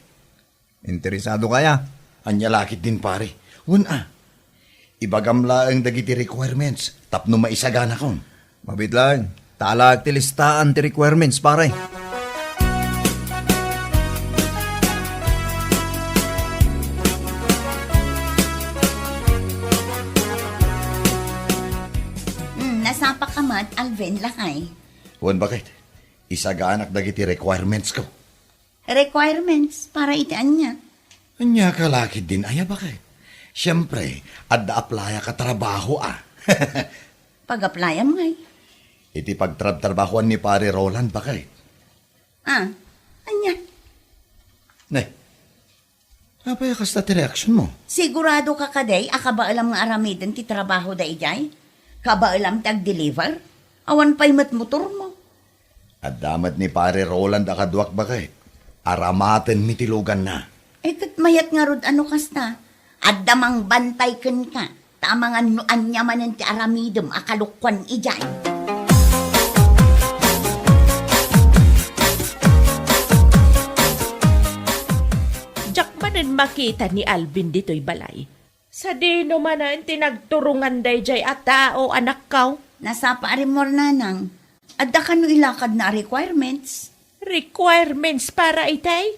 Interesado kaya? Ania la ketdin, pare? Wen a. Ibagam laeng dagiti requirements tapno maisaganakon. Mabiit laeng. Talaek ti listaan ti requirements, pare. Hmm, nasapaka met, Alvin, lakay. Wen, baket. Isaganak dagiti requirements ko. Requirements para iti ania? Ania ka la ketdin aya, baket? Siempre, adda applyak a trabaho a. Pag-applyam ngay? Iti pagtrabtrabahoan ni Pare Roland, baket. Ah, ania? Ne, apay a kasta ti reaksionmo? Sigurado ka kadi a kabaelam nga aramiden ti trabaho daydiay? Kabaelam ti agdeliver? Awan pay met motormo. Adda met ni Pare Roland a kaduak, baket. Aramatenmi ti luganna. Eh, ket mayat ngarud a no kasta. Adda mangbantay kenka. Ta amangan no ania manen ti aramidem a kalokuan idiay. Diak manen makita ni Alvin ditoy balay. Sadino manen ti nagturongan daydiay a tao, anakko? Nasapa a rimmuar, nanang. Adda kano ilakadna a requirements? Requirements para itay?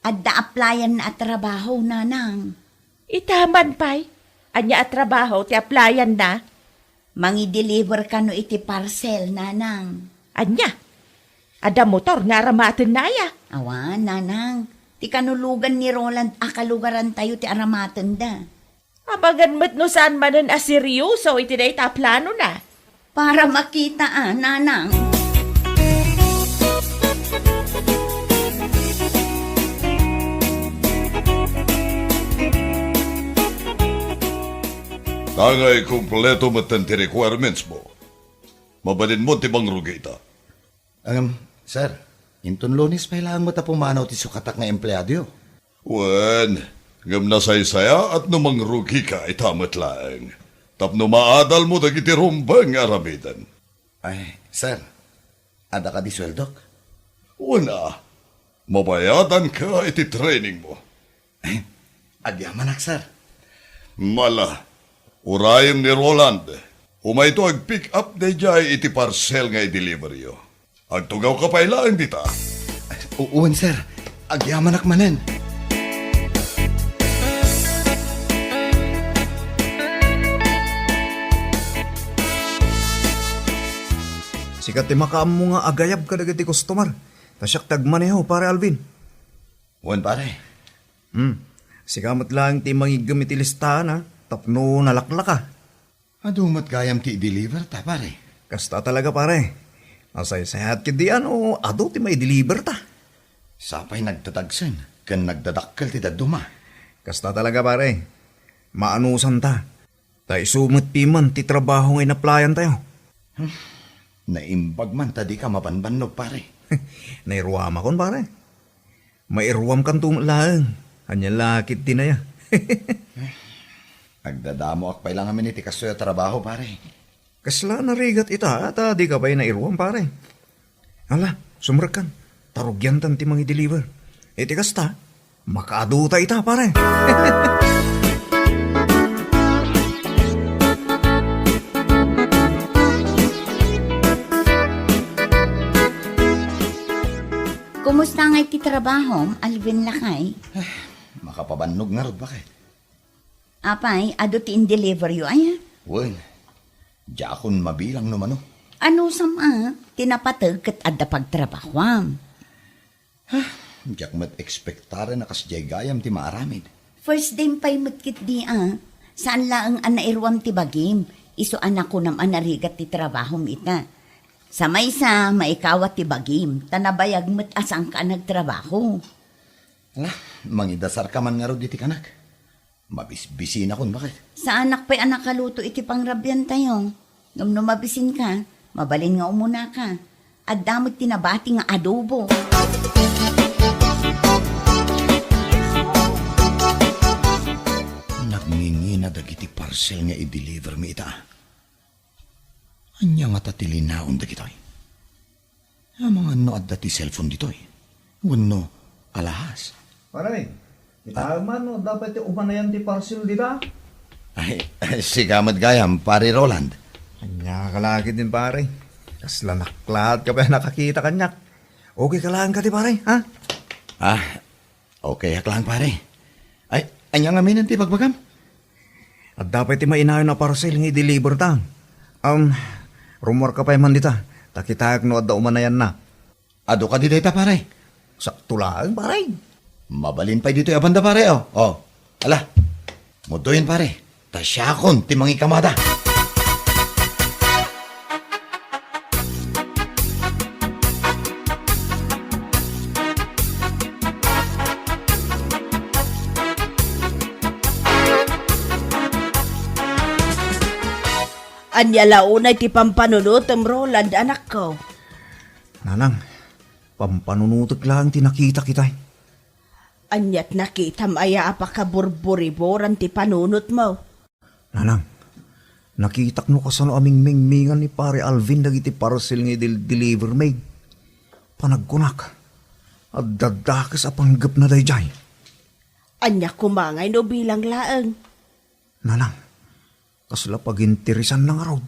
Adda applyanna a trabaho, nanang. Ita man pay? Ania a trabaho ti applyanna? Mangi-deliver kano iti parcel, nanang. Ania? Adda motor nga aramatenna aya? Awan, nanang. Ti kanulogan ni Roland a kalugarantayo ti aramatenda. Amangan met no saan manen a seryoso iti dayta a planona. Para makita a, nanang. Tangay kompleto metten ti requirements mo. Mabalinmo ti mangrugi ita. Ngem, sir, inton Lunes pay laeng met a pumanaw ti sukatak nga empleadoyo. Wen, ngem nasaysayaat no mangrugika ita met laeng, tapno maadalmo dagiti rumbeng nga aramiden. Ay, sir, adda kadi sueldok? Wen a, mabayadanka iti trainingmo. Agyamanak, sir. Mala, urayem ni Roland. Umayto ag-pick up daydiay iti parcel nga i-deliveryo. Agtugawka pay laeng dita. U-, wen, sir. Agyamanak manen. Ket ti makaammo nga agayab kadagiti customer, ta siak ti agmaneho, Pare Alvin. Wen, pare. Hmm. Sika met laeng ti mangiggem iti listaan, ha? Tapno nalaklaka. Adu met gayam ti i-deliver ta, pare. Kasta talaga, pare. Nasaysayaat ketdi, ano, adu ti mai-deliver ta. Sapay nagtatagsen ken nagdadakkel ti dadduma. Kasta talaga, pare. Maanusan ta. Ta isu met piman ti trabaho nga inaplayan tayo. Hmm. Naimbag man ta dika mabanbannog, pare. Nairuamakon, pare. Mairuamkanto met laeng. Ania la ketdi aya? Agdadamoak pay la ngamin iti kastoy a trabaho, pare. Kasla narigat ita, ta dika pay nairuam, pare. Ala, sumrekkan. Ta rugiantan ti mangi-deliver. Iti kasta, makaadu ta ita, pare. Kumusta ngay ti trabahom, Alvin lakay? Makapabannog ngarud, baket. Apay, adu ti in-deliver yo aya? Wen, diakon mabilang no mano. Anusam a, ti napateg ket adda pagtrabahoam. Diak met ekspektaren a kasdiay gayam ti maaramid. First time pay met ketdi a, saan laeng a nairuam ti bagim, isu a nakunam a narigat ti trabahom ita. Sa maysa, maikawat ti bagim, ta nabayag met a saanka a nagtrabaho. Ala, mangidasarka man ngarud iti kanak. Mabisbisinakon, baket. Saanak pay a nakaluto iti pangrabiantayo. Ngem no mabisinka, mabalin nga umunaka. Adda met ti nabati nga adobo. Nagngingina dagiti parcel nga i-deliver mi ita. Ania ngata ti linaon dagitoy? Amangan no adda ti cellphone ditoy. Wenno alahas. Pare, kitaem man no adda pay ti umanayan ti parcel dita? Ay, sika met gayam, Pare Roland. Ania ka la ketdin, pare? Kasla naklaat ka pay a nakakita kaniak. Okay ka laeng kadi, pare, ha? Ah, okay ak laeng, pare. Ay, ania ngamin ti bagbagam? Adda pay ti mainayon a parcel nga i-deliver ta. Um, rummuarka pay man dita, ta kitaek no adda umanayanna. Adu kadi dayta, pare? Sakto laeng, pare. Mabalin pay ditoy a banda, pare, oh. Oh. Ala. Mudoyen, pare. Ta siakon ti mangikamada. Ania la unay ti pampanunotem, Roland, anakko? Nanang, pampanunotek laeng ti nakitak itay. Aniat nakitam aya a pakaburburiburan ti panunotmo? Nanang, nakitak no kasano a mingmingmingan ni Pare Alvin dagiti parcel nga idil-deliver mi. Panagkunak, adda dakes a panggepna daydiay. Ania koma ngay no bilang laeng? Nanang, kasla paginteresanna ngarud.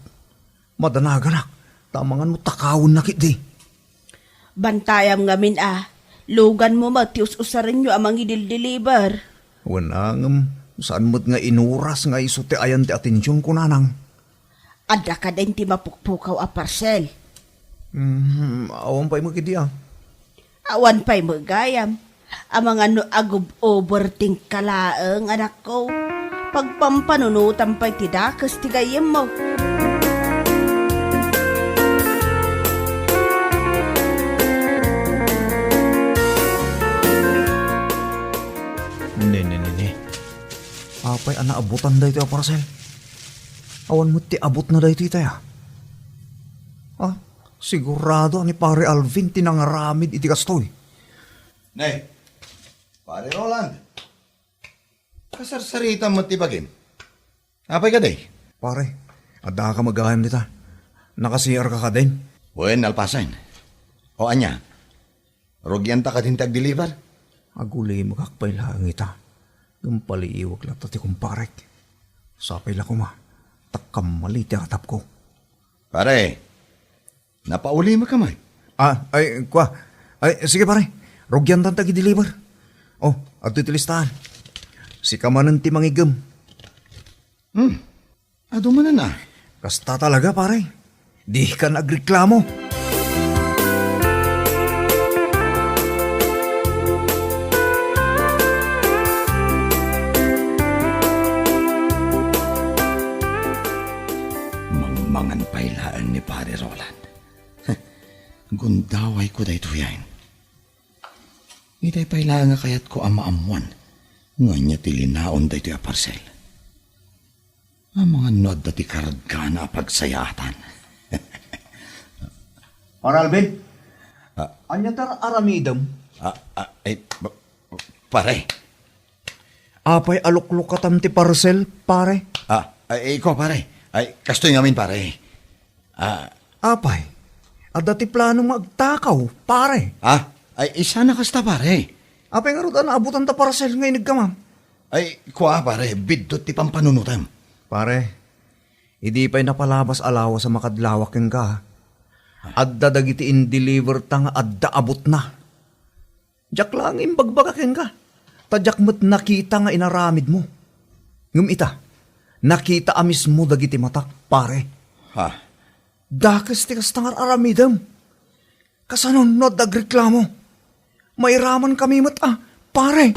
Madanaganak, ta amangan no takawenna ketdi. Bantayam ngamin a, luganmo met ti us-usarenyo a mangidildiliber. Wen a, ngem saan met nga inuras nga isu ti ayan ti atensionko, nanang. Adda kadin ti mapukpukaw a parcel? Hmm, awan pay met ketdi a. Awan pay met gayam. Amangan no agub-overthink ka laeng, anakko. Pagpampanunotam pay ti dakes ti gayyemmo. Ne, ne, ne, ne. Apay a naabutan daytoy a parcel? Awan met ti abutna daytoy itay a. Ah, sigurado a ni Pare Alvin ti nangaramid iti kastoy. Nay, Pare Roland, kasarsaritam met ti bagim. Apay kadi? Pare, adda ka met gayam dita. Naka-C R ka kadin? Wen, nalpasen. O ania? Rugianta kadin ti agdeliver? Agulimekak pay laeng ita. Ngem paliiwek latta ti kumparek. Sapay la koma, ta kammali ti atapko. Pare, napaulimeka man. Ah, ay, kua. Ay, sige, pare. Rugiantan ti agdeliver. Oh, adtoy ti listaan. Sika manen ti mangiggem. Hmm. Adu manen a. Kasta talaga, pare. Dika agreklamo. Gundawayko daytoyen. Itay pay laeng a kayatko a maammoan nga ania ti linaon daytoy a parcel. Amangan no adda ti kargana a pagsayaatan. Pare Alvin? Ah. Ania ti ar-aramidem? Ah, ah, ay, ba-, pare. Apay a luklukatam ti parcel, pare? Ah, ay, ikaw, pare. Ay, kastoy ngamin, pare. Ah. Apay, adda ti plano nga agtakaw, pare? Ah, ay, isana kasta, pare. Apay ngarud a naabutan ta parcel nga inigkamam? Ay, kua, pare, biddut ti pampanunotem. Pare, idi pay napalabas a lawas a makadlawak kenka, adda dagiti in-deliver ta nga adda abutna. Diak laeng imbagbaga kenka, ta diak met nakita nga inaramidmo. Ngem ita, nakita a mismo dagiti matak, pare. Ha? Dakes ti kasta nga ar-aramidem. Kasano no adda agreklamo? Mairamankami met a, pare.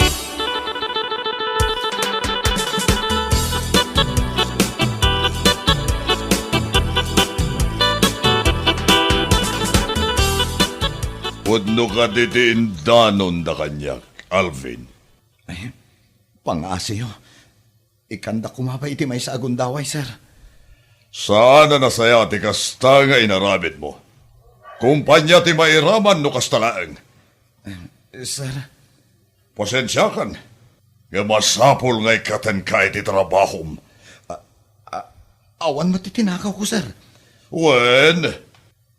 Pudno kadi ti indanonda kaniak, Alvin? Ay, pangaasiyo. Ikkanda koma pay iti maysa a gundaway, sir. Saan a nasayaat ti kasta nga inaramidmo. Kompania ti mairaman no kasta laeng. Eh, sir. Pasensiakan, nga masapul nga ikkatenka iti trabahom. A-, a-, awan met ti tinakawko, sir. Wen,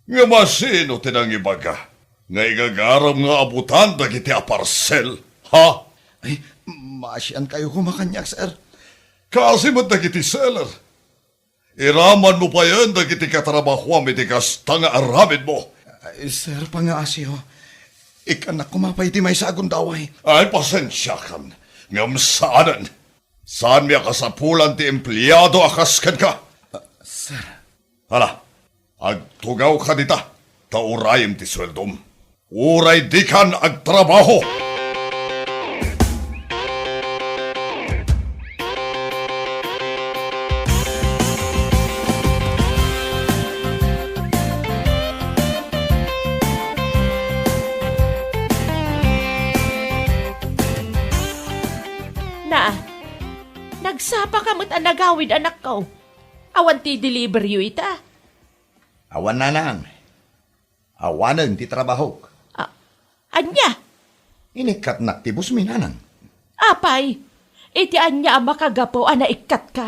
ngem asino ti nangibaga nga igagaram nga abutan dagiti a parcel, ha? Ay, maasiankayo koma kaniak, sir. Kaasi met dagiti seller. Iramanmo payen dagiti katrabahuam iti kasta nga aramidmo. Ay, sir, pangaasiyo. Ikkannak koma pay iti maysa a gundaway. Ay, pasensiakan. Ngem saanen. Saanmi a kasapulan ti empleado a kas kenka. Ah, sir. Hala, agtugawka dita, ta urayem ti sueldom. Uray dikan agtrabaho! Na, nagsapaka met a nagawid, anakko. Awan ti deliveryo ita? Awan, nanang. Awanen ti trabahok. A-, ania? Inikkatnak ti busmi, nanang. Apay, iti ania a makagapu a naikkatka?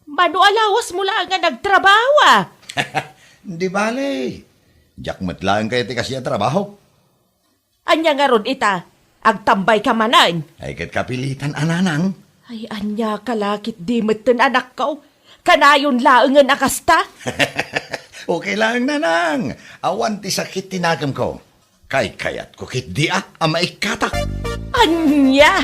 Mano a lawasmo laeng a nagtrabaho, a? Di bale. Diak met laeng kayat ti kastoy a trabahok. Ania ngarud ita? Agtambayka manen? Ay, ket kapilitan a, nanang. Ay, ania ka la ketdi metten, anakko? Kanayon laengen a kasta? Okay laeng, nanang. Awan ti sakit ti nakemko. Kaykayatko ketdi a, a maikkatak. Ania?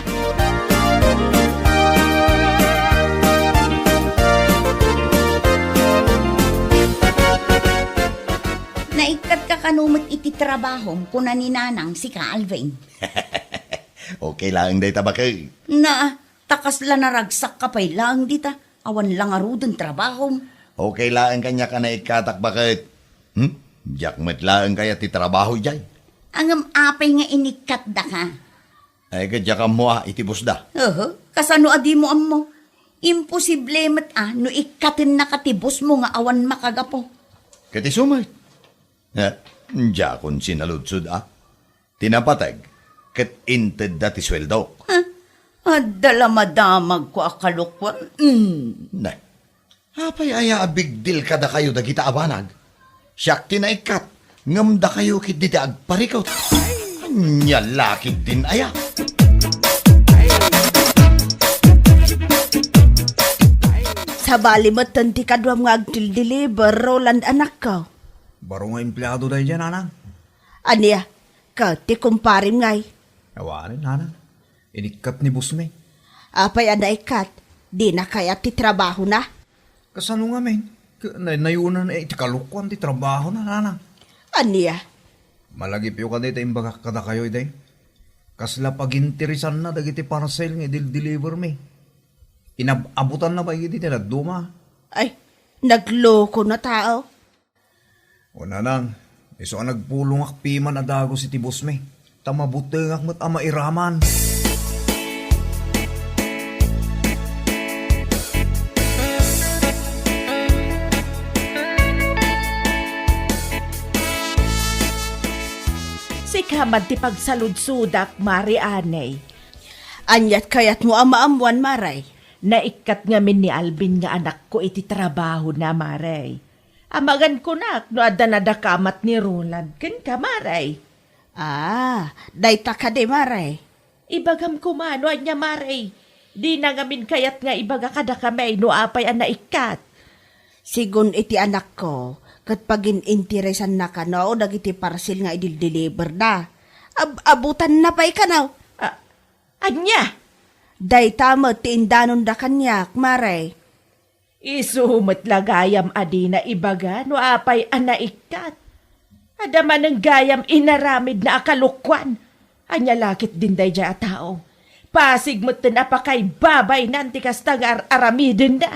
Naikkatka kano met iti trabahom, kuna ni Nanang, sika, Alvin. Okay laeng dayta, baket. Na, ta kasla naragsakka pay laeng dita, awan la ngaruden trabahom. Okay laeng kaniak a naikkatak, baket. Hmm? Diak met laeng kayat ti trabaho idiay. Ngem apay nga inikkatdaka? Ay, ket diak ammo a iti bossda. Oho, kasano a dimo ammo? Imposible met a no ikkatennaka ti bossmo nga awan makagapu. Ket isu met. Eh, diakon sinaludsod a. Ti napateg, ket intedda ti sueldok. Huh? Adda la madamagko a kalokuan. Mm. Ne. Apay aya a big deal kadakayo dagita a banag? Siak ti naikkat, ngem dakayo ketdi ti agparikut. Ania la ketdin aya? Sabali metten ti kaduam nga agdildiliber, Roland, anakko. Baro nga empleado daydiay, nanang. Ania? Ket ti kumparem ngay? Awanen, nanang. Inikkat ni bossmi. Apay a naikkat? Dina kayat ti trabahona? Kasano ngamin? Ka-, nay-, nayunan, eh, iti kalokuan ti trabahona, nanang. Ania? Malagipyo kadi ta imbagak kadakayo, idi. Kasla paginteresanna dagiti parcel nga idil-deliver mi. Inab-abutanna pay iti dadduma. Ay, nagloko na tao. O, nanang, Isu a nagpulongak piman a dagus iti bosmi, ta mabutengak met a mairaman. Sika man ti pagsaludsodak, Mare Anay. Aniat kayatmo a maammuan, Mare? Naikkat ngamin ni Alvin nga anakko iti trabahona, Mare. Amangan kunak no adda nadakamat ni Roland kenka, Mare. Ah, dayta kadi, Mare? Ibagam koma no ania, Mare. Dina ngamin kayat nga ibaga kadakami no apay a naikkat. Sigun iti anakko, ket pagin-interesanna kano dagiti parcel nga idildeliberda. Ab-, abutanna pay kano. A-, ania? Dayta met ti indanonda kaniak, Mare. Isu met la gayam a dina ibaga no apay a naikkat. Adda manen gayam inaramidna a kalokuan. Ania la ketdin daydiay a tao? Pasig metten a pakaibabainan ti kasta nga ar-aramidenda.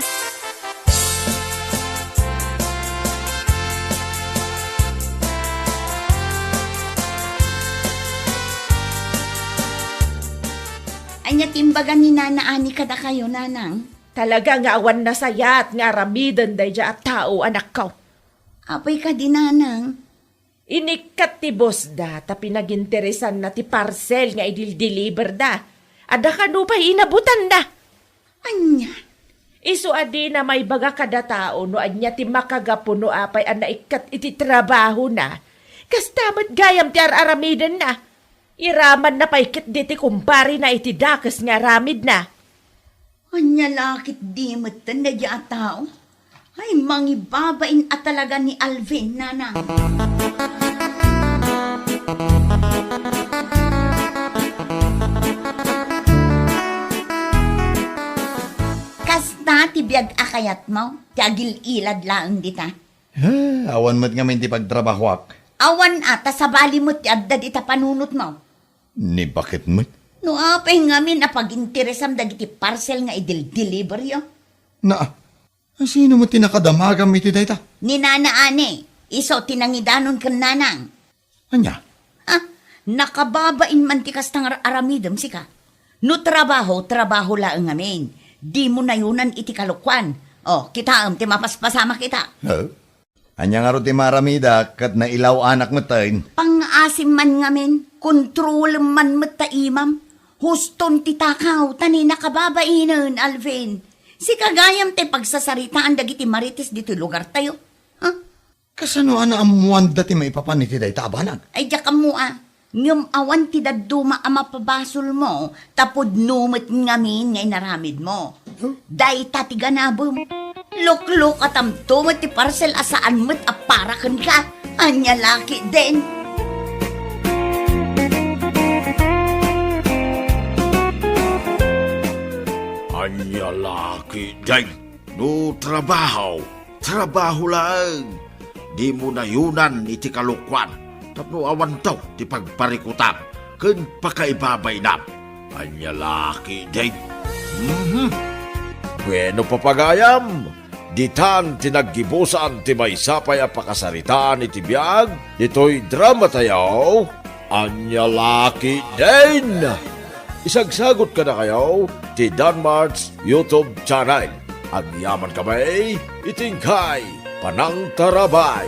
Ania ti imbaga ni Nana Ani kadakayo, Nanang? Talaga nga awan nasayaat nga aramiden daydiay a tao, anakko. Apay kadi, Nanang? Inikkat ti bossda ta pinaginteresanna ti parcel nga idildeliberda. Adda kano pay inabutanda. Ania? Isu a dina maibaga kada tao no ania ti makagapu no apay a naikkat iti trabahona. Kasta met gayam ti ar-aramidenna. Iramanna pay ketdi ti kumparena iti dakes nga aramidna. Ania la ketdi metten daydiay a tao? Ay, mangibabain a talaga ni Alvin, Nanang. Kasta ti biag a kayatmo, ti agil-ilad laeng dita. Ha, awan met ngamin ti pagtrabahoak. Awan a, ta sabali met ti adda dita panunotmo. Ni baket met? No apay ngamin a paginteresam dagiti parcel nga idildeliberyo? Naa, sino met ti nakadamagam iti dayta? Ni Nana Ani, isu ti nangidanon ken Nanang. Ania? Ah, nakababain man ti kasta nga ar-aramidem, sika. No trabaho, trabaho laeng ngamin. Dimo nayunan iti kalokuan. O, kitaem ti mapaspasama kita. Huh? Ania ngarud ti maramida ket nailaw-anak metten? Pangngaasim man ngamin, kontrolem man met ta imam. Huston ti takaw, ta ni nakababainen, Alvin. Sika gayam ti pagsasaritaan dagiti marites ditoy lugartayo. Ha? Kasano a naammuanda ti maipapan iti dayta a banag? Ay, diak ammo a. Ngem awan ti dadduma a mapabasolmo, ta pudno met ngamin nga inaramidmo. Huh? Dayta ti ganabem. Luklukatamto met ti parcel a saan met a para kenka. Ania la ketdin? Ania la ketdin? No trabaho, trabaho laeng. Dimo nayunan iti kalokuan tapno awanto ti pagparikutam ken pakaibabainam. Ania la ketdin? Mhm. Bueno, papagayam, ditan ti naggibusan ti maysa pay a pakasaritaan iti biag ditoy dramatayo. Ania la ketdin? Isagsagot kadakayo ti Danmart's YouTube channel. Agyamankami iti inkay panangtarabay.